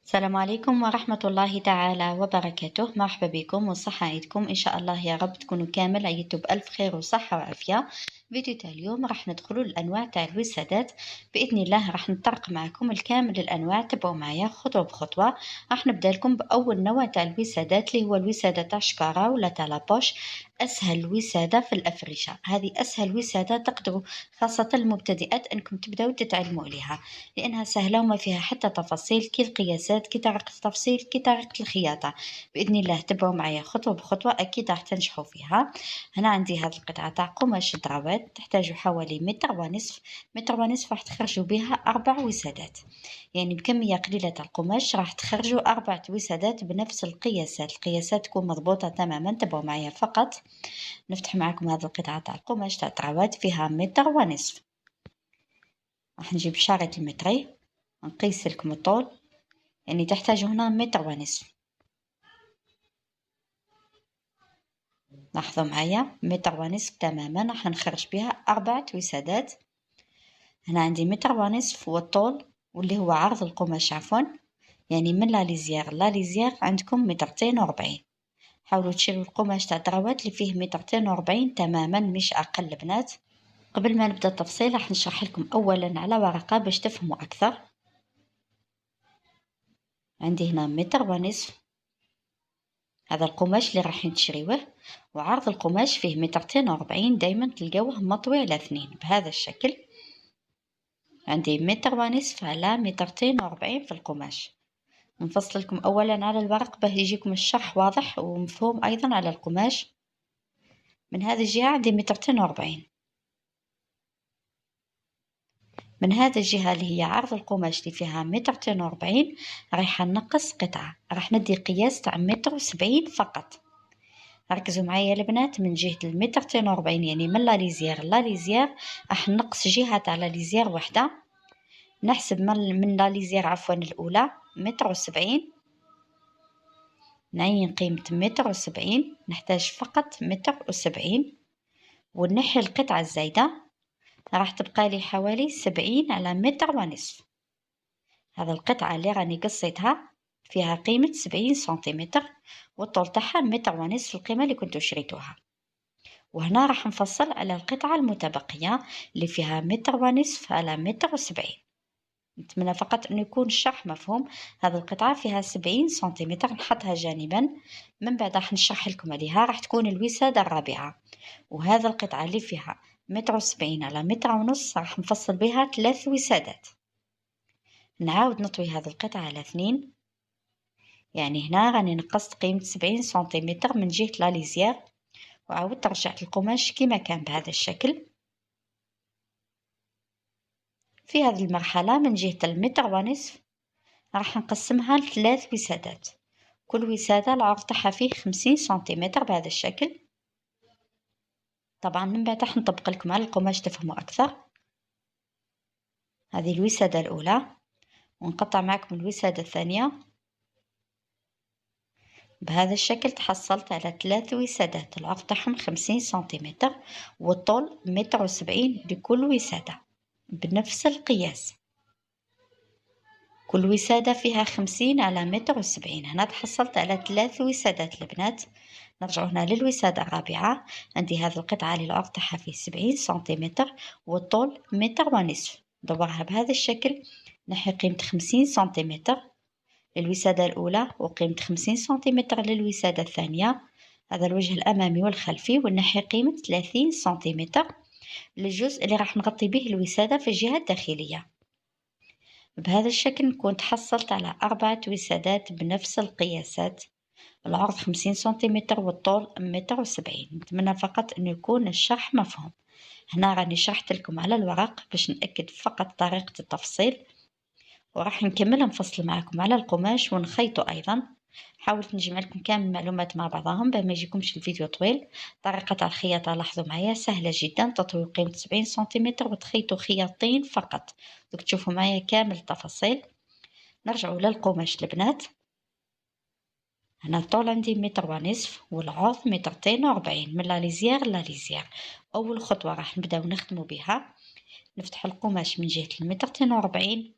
السلام عليكم ورحمة الله تعالى وبركاته. مرحبا بكم وصحة عيدكم إن شاء الله يا رب تكونوا كامل عيدتوا بألف خير وصحة وعافية. فيديو تاع اليوم راح ندخلوا للأنواع تاع الوسادات بإذن الله، راح نطرق معكم الكامل الأنواع، تبعوا معايا خطوة بخطوة. راح نبدا لكم بأول نوع تاع الوسادات اللي هو الوسادة تاع شكارة ولا تاع la poche. أسهل وسادة في الأفرشة، هذه أسهل وسادة تقدروا خاصة المبتدئات أنكم تبداو تتعلموا عليها لأنها سهلة وما فيها حتى تفاصيل، كي القياسات كي طريقة التفصيل كي طريقة الخياطة. بإذن الله تبعوا معايا خطوة بخطوة أكيد راح تنجحوا فيها. هنا عندي هذه القطعة تاع قماش الدراوات، تحتاجوا حوالي 1.5 متر، 1.5 متر راح تخرجوا بها 4 وسادات، يعني بكمية قليلة تاع القماش راح تخرجوا 4 وسادات بنفس القياسات. القياسات تكون مضبوطة تماما، تبعوا معايا فقط. نفتح معكم هذه القطعة تاع القماش تاع الدراوات، فيها 1.5 متر. راح نجيب شريط المتري نقيس لكم الطول، يعني تحتاجوا هنا 1.5 متر. لاحظوا معايا 1.5 متر تماما، راح نخرج بها 4 وسادات. هنا عندي 1.5 متر والطول واللي هو عرض القماش عفوا، يعني من la lisière la lisière عندكم 240 متر. حاولوا تشريوا القماش تاع الدراوات اللي فيه 240 متر تماما مش اقل البنات. قبل ما نبدا التفصيل راح نشرح لكم اولا على ورقه باش تفهموا اكثر. عندي هنا 1.5 متر، هذا القماش اللي راح تشريوه، وعرض القماش فيه 240 متر، دايما تلقاوه مطوي على 2 بهذا الشكل. عندي 1.5 متر على 240 متر في القماش. نفصل لكم اولا على الورق باه يجيكم الشرح واضح ومفهوم ايضا على القماش. من هذه الجهه عندي 240 متر، من هذه الجهه اللي هي عرض القماش اللي فيها 240 متر رايحه نقص قطعه، راح ندي قياس تاع 1.70 متر فقط. ركزوا معايا البنات، من جهه 240 متر يعني من la lisière la lisière راح نقص جهه تاع la lisière وحده، نحسب من la lisière عفوا الاولى 1.70 متر، نعين قيمة 1.70 متر، نحتاج فقط 1.70 متر، ونحي القطعة الزايدة راح تبقى لي حوالي 70 على 1.5 متر. هذا القطعة اللي راني قصيتها فيها قيمة 70 سنتيمتر والطول تاعها 1.5 متر القيمة اللي كنتو شريتوها. وهنا راح نفصل على القطعة المتبقية اللي فيها 1.5 متر على 1.70 متر. نتمنى فقط أن يكون الشرح مفهوم. هذه القطعة فيها 70 سنتيمتر، نحطها جانبا، من بعد راح نشرح لكم عليها، راح تكون الوسادة الرابعة. وهذا القطعة اللي فيها 1.70 متر على 1.5 متر راح نفصل بها 3 وسادات. نعاود نطوي هذه القطعة على 2، يعني هنا راني نقصت قيمة 70 سنتيمتر من جهة la lisière، وعاودت رجعت القماش كما كان بهذا الشكل. في هذه المرحلة من جهة 1.5 متر راح نقسمها ل3 وسادات، كل وسادة العرض تاعها فيه 50 سنتيمتر بهذا الشكل. طبعا من بعد راح نطبق لكم على القماش تفهموا أكثر. هذه الوسادة الأولى، ونقطع معكم الوسادة الثانية بهذا الشكل. تحصلت على 3 وسادات، العرض تاعهم 50 سنتيمتر والطول 1.70 متر لكل وسادة بنفس القياس. كل وسادة فيها 50 على 1.70 متر. هنا تحصلت على 3 وسادات البنات. نرجع هنا للوسادة الرابعة، عندي هذه القطعة اللي العرض تاعها فيه 70 سنتيمتر والطول 1.5 متر، ندورها بهذا الشكل، نحي قيمة 50 سنتيمتر للوسادة الأولى وقيمة 50 سنتيمتر للوسادة الثانية، هذا الوجه الأمامي والخلفي، ونحي قيمة 30 سنتيمتر للجزء اللي راح نغطي به الوسادة في الجهة الداخلية. بهذا الشكل نكون تحصلت على 4 وسادات بنفس القياسات، العرض 50 سنتيمتر والطول 1.70 متر. نتمنى فقط أن يكون الشرح مفهوم. هنا راني شرحت لكم على الورق باش نأكد فقط طريقة التفصيل، وراح نكمل نفصل معكم على القماش ونخيطه أيضا. حاولت نجمع لكم كامل المعلومات مع بعضهم باه ما يجيكمش الفيديو طويل. طريقة الخياطة لاحظوا معايا سهلة جدا، تطوي قيمة 70 سنتيمتر وتخيطوا خياطين فقط. دوك تشوفوا معايا كامل التفاصيل. نرجعوا للقماش البنات. هنا الطول عندي 1.5 متر والعرض 240 متر من la lisière la lisière. أول خطوة راح نبداو نخدمو بها، نفتح القماش من جهة 240 متر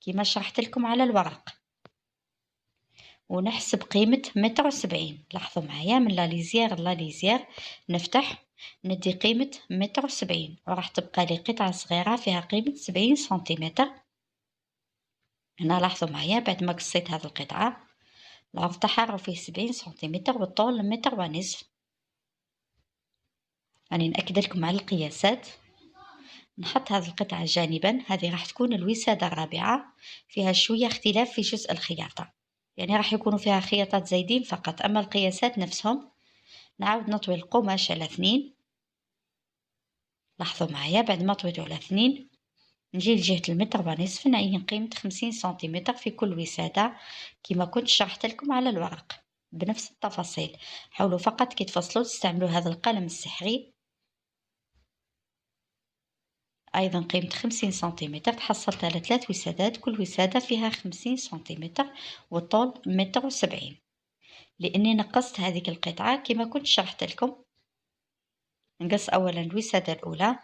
كما شرحت لكم على الورق. ونحسب قيمة 1.70 متر. لاحظوا معايا من la lisière la lisière نفتح ندي قيمة 1.70 متر، وراح تبقى لي قطعة صغيرة فيها قيمة 70 سنتيمتر. هنا لاحظوا معايا بعد ما قصيت هذه القطعة العرض تاعها فيه 70 سنتيمتر والطول 1.5 متر. راني نأكد لكم على القياسات. نحط هذه القطعة جانبا، هذه راح تكون الوسادة الرابعة، فيها شوية اختلاف في جزء الخياطة، يعني راح يكونوا فيها خياطات زايدين فقط، أما القياسات نفسهم. نعاود نطوي القماش على 2. لاحظوا معايا بعد ما طويته على 2 نجي لجهة 1.5 متر، نعين قيمة 50 سنتيمتر في كل وسادة كما كنت شرحت لكم على الورق بنفس التفاصيل. حاولوا فقط كي تفصلوا تستعملوا هذا القلم السحري. أيضا قيمة 50 سنتيمتر، تحصلت على 3 وسادات، كل وسادة فيها 50 سنتيمتر والطول 1.70 متر، لأني نقصت هذيك القطعة كما كنت شرحت لكم. نقص أولا الوسادة الأولى،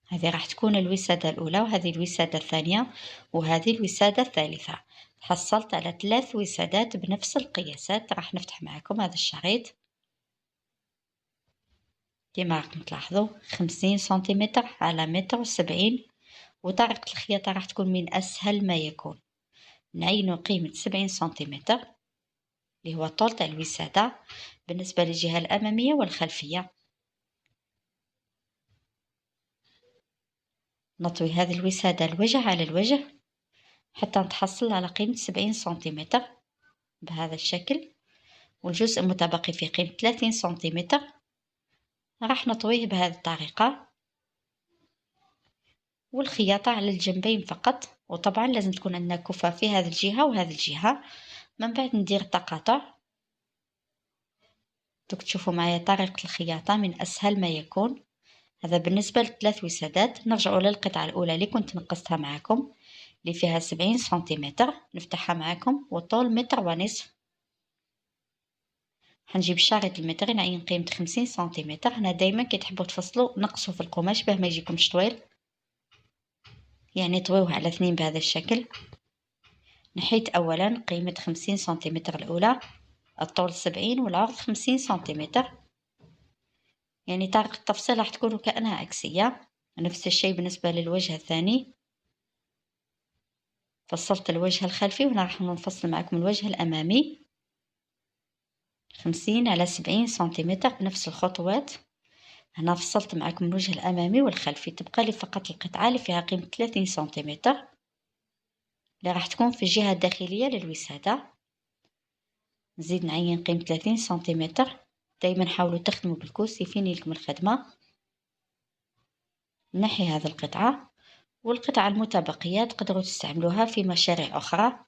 هذه راح تكون الوسادة الأولى، وهذه الوسادة الثانية، وهذه الوسادة الثالثة. تحصلت على 3 وسادات بنفس القياسات. راح نفتح معكم هذا الشريط كما راكم تلاحظوا 50 سنتيمتر على 1.70 متر، وطريقة الخياطة راح تكون من أسهل ما يكون. نعينو قيمة 70 سنتيمتر اللي هو طول تاع الوسادة بالنسبة للجهة الأمامية والخلفية. نطوي هذه الوسادة الوجه على الوجه حتى نتحصل على قيمة 70 سنتيمتر بهذا الشكل، والجزء المتبقي في قيمة 30 سنتيمتر راح نطويه بهذه الطريقة، والخياطة على الجنبين فقط. وطبعا لازم تكون عندنا كفة في هذه الجهة وهذه الجهة. من بعد ندير التقاطع. دوك تشوفوا معايا طريقة الخياطة من أسهل ما يكون. هذا بالنسبة لثلاث وسادات. نرجعوا للقطعة الأولى اللي كنت نقصتها معاكم اللي فيها 70 سنتيمتر، نفتحها معاكم، والطول 1.5 متر. حنجيب الشريط المتري نعين قيمة 50 سنتيمتر. هنا دايما كي تحبوا تفصلوا نقصوا في القماش باه ما يجيكمش طويل، يعني طويوه على 2 بهذا الشكل. نحيت أولا قيمة 50 سنتيمتر الأولى، الطول 70 والعرض 50 سنتيمتر، يعني طريقة التفصيل راح تكون كأنها عكسية. نفس الشيء بالنسبة للوجه الثاني، فصلت الوجه الخلفي وهنا راح نفصل معكم الوجه الأمامي. 50 على 70 سنتيمتر بنفس الخطوات. هنا فصلت معكم الوجه الأمامي والخلفي، تبقى لي فقط القطعة اللي فيها قيمة 30 سنتيمتر اللي راح تكون في الجهة الداخلية للوسادة. نزيد نعين قيمة 30 سنتيمتر. دايما حاولوا تخدموا بالكوس يفيني لكم الخدمة. نحي هذه القطعة، والقطعة المتبقية تقدروا تستعملوها في مشاريع أخرى.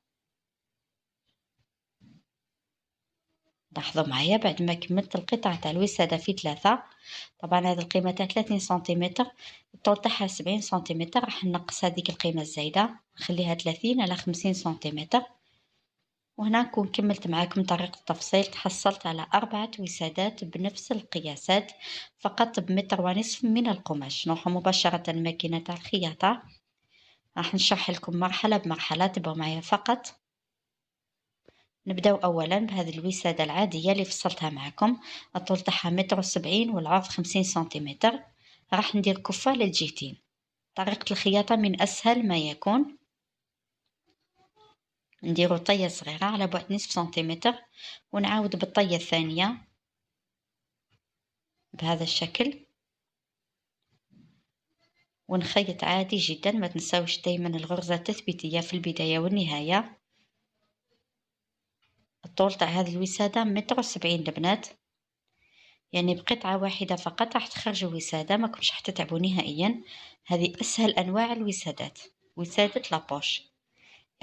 لاحظوا معايا بعد ما كملت القطعة تاع الوسادة في 3، طبعا هذه القيمة تاع 30 سنتيمتر، الطول تاعها 70 سنتيمتر، راح نقص هذيك القيمة الزايدة نخليها 30 على 50 سنتيمتر. وهنا نكون كملت معاكم طريقة التفصيل. تحصلت على 4 وسادات بنفس القياسات فقط ب1.5 متر من القماش. نروح مباشرة الماكينة تاع الخياطة، راح نشرح لكم مرحلة بمرحلة، تبعوا معايا فقط. نبداو اولا بهذه الوسادة العادية اللي فصلتها معكم، الطول تاعها 1.70 متر والعرض 50 سنتيمتر. راح ندير كفة للجهتين. طريقة الخياطة من اسهل ما يكون. نديرو طية صغيرة على بعد 0.5 سنتيمتر، ونعاود بالطية الثانية بهذا الشكل، ونخيط عادي جدا. ما تنساوش دايما الغرزة التثبيتية في البداية والنهاية. الطول تاع هذه الوسادة 1.70 متر البنات، يعني بقطعة واحدة فقط راح تخرجوا وسادة، ما كنتش راح تتعبوا نهائيا. هذه أسهل أنواع الوسادات، وسادة la poche.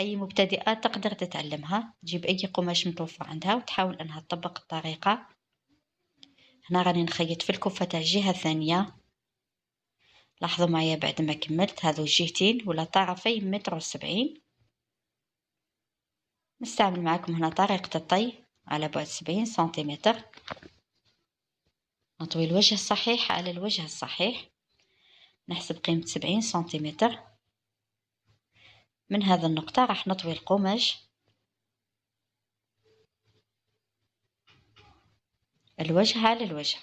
أي مبتدئة تقدر تتعلمها، تجيب أي قماش متوفر عندها وتحاول أنها تطبق الطريقة. هنا راني نخيط في الكفة تاع الجهة الثانية. لاحظوا معايا بعد ما كملت هذو الجهتين ولا طرفين 1.70 متر. نستعمل معكم هنا طريقة الطي على بعد 70 سنتيمتر. نطوي الوجه الصحيح على الوجه الصحيح، نحسب قيمة 70 سنتيمتر. من هذا النقطة راح نطوي القماش الوجه على الوجه.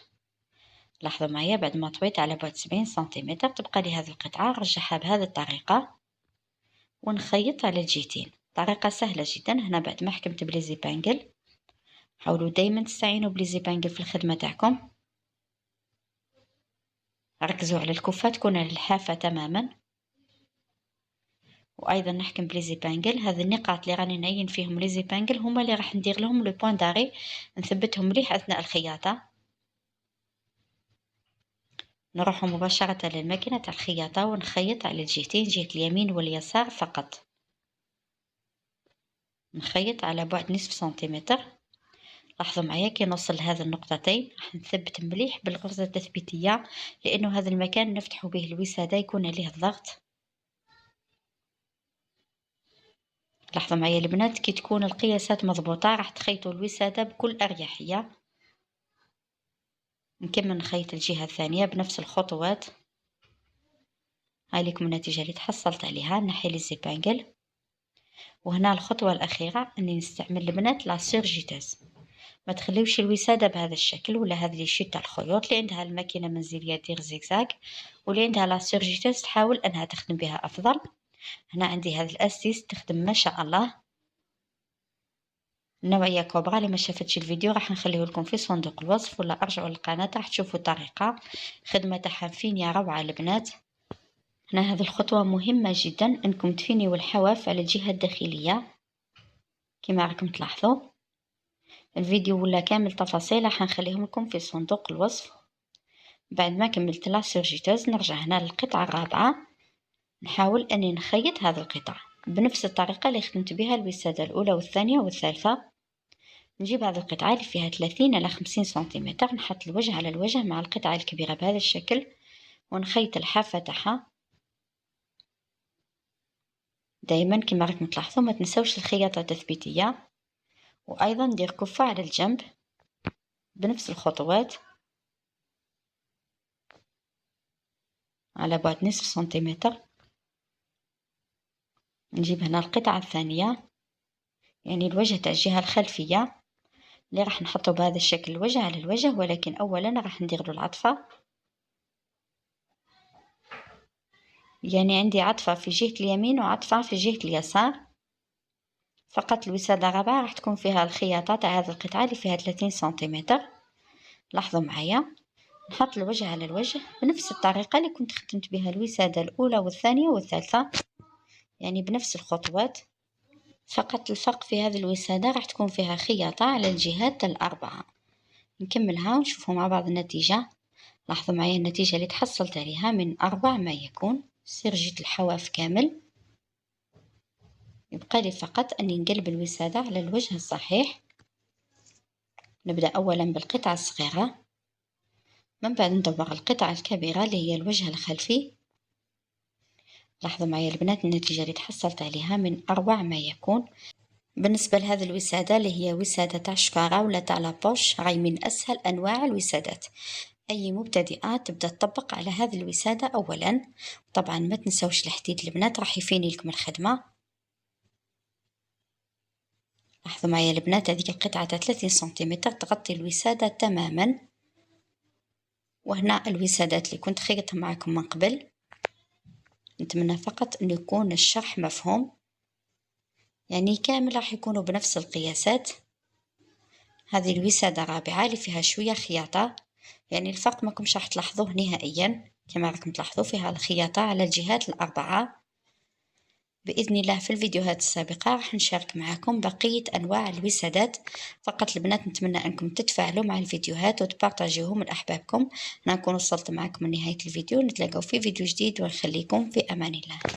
لاحظوا معايا بعد ما طويت على بعد 70 سنتيمتر تبقى لي هذه القطعة، نرجعها بهذه الطريقة ونخيط على الجهتين. طريقة سهلة جدا. هنا بعد ما حكمت ب les épingles، حاولوا دايما تستعينوا ب les épingles في الخدمة تاعكم. ركزوا على الكفة تكون على الحافة تماما. وايضا نحكم ب les épingles. هذه النقاط اللي راني نعين فيهم les épingles هما اللي راح ندير لهم le point d'arrêt، نثبتهم مليح اثناء الخياطة. نروح مباشرة للماكينة تاع الخياطة ونخيط على الجهتين، جهة اليمين واليسار فقط. نخيط على بعد نصف سنتيمتر. لاحظوا معايا كي نوصل لهذه النقطتين راح نثبت مليح بالغرزة التثبيتية، لأنه هذا المكان نفتح به الوسادة يكون عليه الضغط. لاحظوا معايا البنات كي تكون القياسات مضبوطة راح تخيطوا الوسادة بكل أريحية. نكمل نخيط الجهة الثانية بنفس الخطوات. هاي لكم النتيجة اللي تحصلت عليها. نحي les épingles. وهنا الخطوة الأخيرة أني نستعمل البنات la surjeteuse. ما تخليوش الوسادة بهذا الشكل ولا هذا les chutes تاع الخيوط. اللي عندها الماكينة منزلية دير زيكزاك، واللي عندها la surjeteuse تحاول أنها تخدم بها أفضل. هنا عندي هذا الأسيس تخدم ما شاء الله، النوعية كوبرا. اللي ما شافتش الفيديو راح نخليه لكم في صندوق الوصف، ولا ارجعوا للقناة راح تشوفوا الطريقة. خدمة تاعها فينيا روعة البنات. هنا هذه الخطوة مهمة جدا، انكم تفينيو الحواف على الجهة الداخلية كما راكم تلاحظوا. الفيديو ولا كامل تفاصيل راح نخليهم لكم في صندوق الوصف. بعد ما كملت la surjeteuse نرجع هنا للقطعة الرابعة، نحاول اني نخيط هذه القطعة بنفس الطريقة اللي خدمت بها الوسادة الأولى والثانية والثالثة. نجيب هذه القطعة اللي فيها 30 على 50 سنتيمتر، نحط الوجه على الوجه مع القطعة الكبيرة بهذا الشكل ونخيط الحافة تاعها. دائما كما راكم تلاحظوا ما تنسوش الخياطة التثبيتية، وأيضا ندير كفة على الجنب بنفس الخطوات على بعد نصف سنتيمتر. نجيب هنا القطعة الثانية، يعني الوجه تاع الجهة الخلفية اللي راح نحطه بهذا الشكل الوجه على الوجه، ولكن أولا راح ندير له العطفة. يعني عندي عطفة في جهة اليمين وعطفة في جهة اليسار فقط. الوسادة الرابعة راح تكون فيها الخياطة تاع هذه القطعة اللي فيها 30 سنتيمتر. لاحظوا معايا نحط الوجه على الوجه بنفس الطريقة اللي كنت خدمت بها الوسادة الأولى والثانية والثالثة، يعني بنفس الخطوات، فقط الفرق في هذه الوسادة راح تكون فيها خياطة على الجهات الأربعة. نكملها ونشوفوا مع بعض النتيجة. لاحظوا معايا النتيجة اللي تحصلت عليها من أربع ما يكون. سرجة الحواف كامل، يبقى لي فقط أني نقلب الوسادة على الوجه الصحيح. نبدأ أولا بالقطعة الصغيرة، من بعد ندور القطعة الكبيرة اللي هي الوجه الخلفي. لاحظوا معايا البنات النتيجة اللي تحصلت عليها من أروع ما يكون. بالنسبة لهذه الوسادة اللي هي وسادة تاع الشكارة ولا تاع la poche، راهي من أسهل أنواع الوسادات. أي مبتدئة تبدأ تطبق على هذه الوسادة أولا. طبعا ما تنسوش الحديد البنات راح يفيني لكم الخدمة. لاحظوا معايا البنات هذيك القطعة تاع 30 سنتيمتر تغطي الوسادة تماما. وهنا الوسادات اللي كنت خيطتها معكم من قبل. نتمنى فقط أن يكون الشرح مفهوم، يعني كامل راح يكونوا بنفس القياسات. هذه الوسادة الرابعة اللي فيها شوية خياطة، يعني الفرق ما كمش راح تلاحظوه نهائيا كما راكم تلاحظوا فيها الخياطة على الجهات الأربعة. بإذن الله في الفيديوهات السابقة راح نشارك معكم بقية أنواع الوسادات. فقط البنات نتمنى أنكم تتفاعلوا مع الفيديوهات وتبارطاجيوهم لأحبابكم. أنا نكون وصلت معكم لنهاية الفيديو، نتلاقوا في فيديو جديد ونخليكم في أمان الله.